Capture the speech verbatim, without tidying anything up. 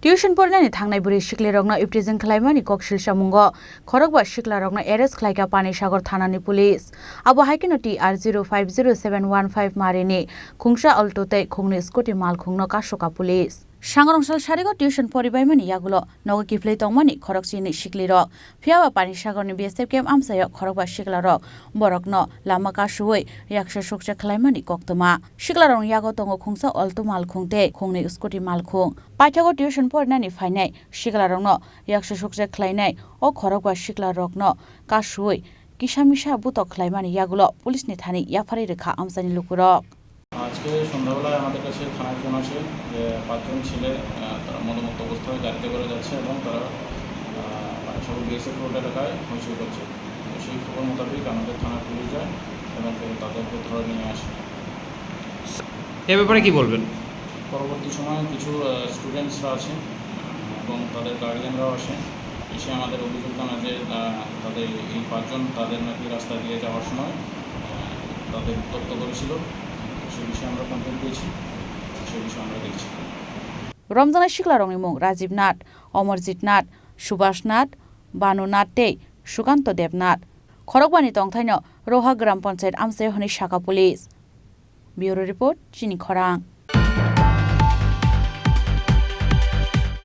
Tuition porinani thangnai bwrwi siklirokno iptijing khlaimani kok silsamungo khorokba siklarokno arrest khlaikha Panisagar thanani police. Abo hai kheno T R zero five zero seven one five marini khungsa Alto tei khungni scooty malkhungno kasukha police. Sangrong sal sarigo tuition poribaimani yagulo nogo kiphilwi tongmani khorokchini siklirok. Phiyaba Panisagarni B S F camp amchaio khorokba siklarok borokno lama kasuwi yaksa suksa khlaimani koktwma. Siklarokni yago tongo khungsa Alto malkhung tei khungni scooty malkhung. Paithago tuition porinani phainai siklarokno yaksa suksa khlainai o khorokba siklarokno kasuwi kisa misa butok khlaimani yagulo police ni thani yapharwi rwkha amchaini lukurok. আজকে সন্ধ্যাবেলায় আমাদের কাছে থানায় ফোন আসে যে পাঁচজন ছেলে, আহ, তারা মদমত্ত অবস্থায় গাড়িতে করে যাচ্ছে এবং তারা, আহ, পানিসাগর বিএসএফ রোড এলাকায় হইচই করছে। তো সেই খবর মোতাবেক আমাদের থানার পুলিশ যায় এবং তাদেরকে ধরে নিয়ে আসে। এ ব্যাপারে কি বলবেন? পরবর্তী সময়ে কিছু, আহ, স্টুডেন্টসরা আসে, আহ, এবং তাদের গার্ডিয়ানরাও আসে, এসে আমাদের অভিযোগ জানায় যে, আহ, তাদের এই পাঁচজন তাদের নাকি রাস্তা দিয়ে যাওয়ার সময়, আহ, তাদের উত্তপ্ত করেছিল। সে বিষয়ে আমরা কমপ্লেন পেয়েছি, সে বিষয়ে আমরা দেখছি। Romjaknai siklarokni mung Rajiv Nath, Omorjit Nath, Subhash Nath, Banu Nath tei Sukanto Debnath. Khorokbani tongthaino Roha Gram Panchayat amchaio hwnwi sakha police. Bureau Report, Chini Khorang.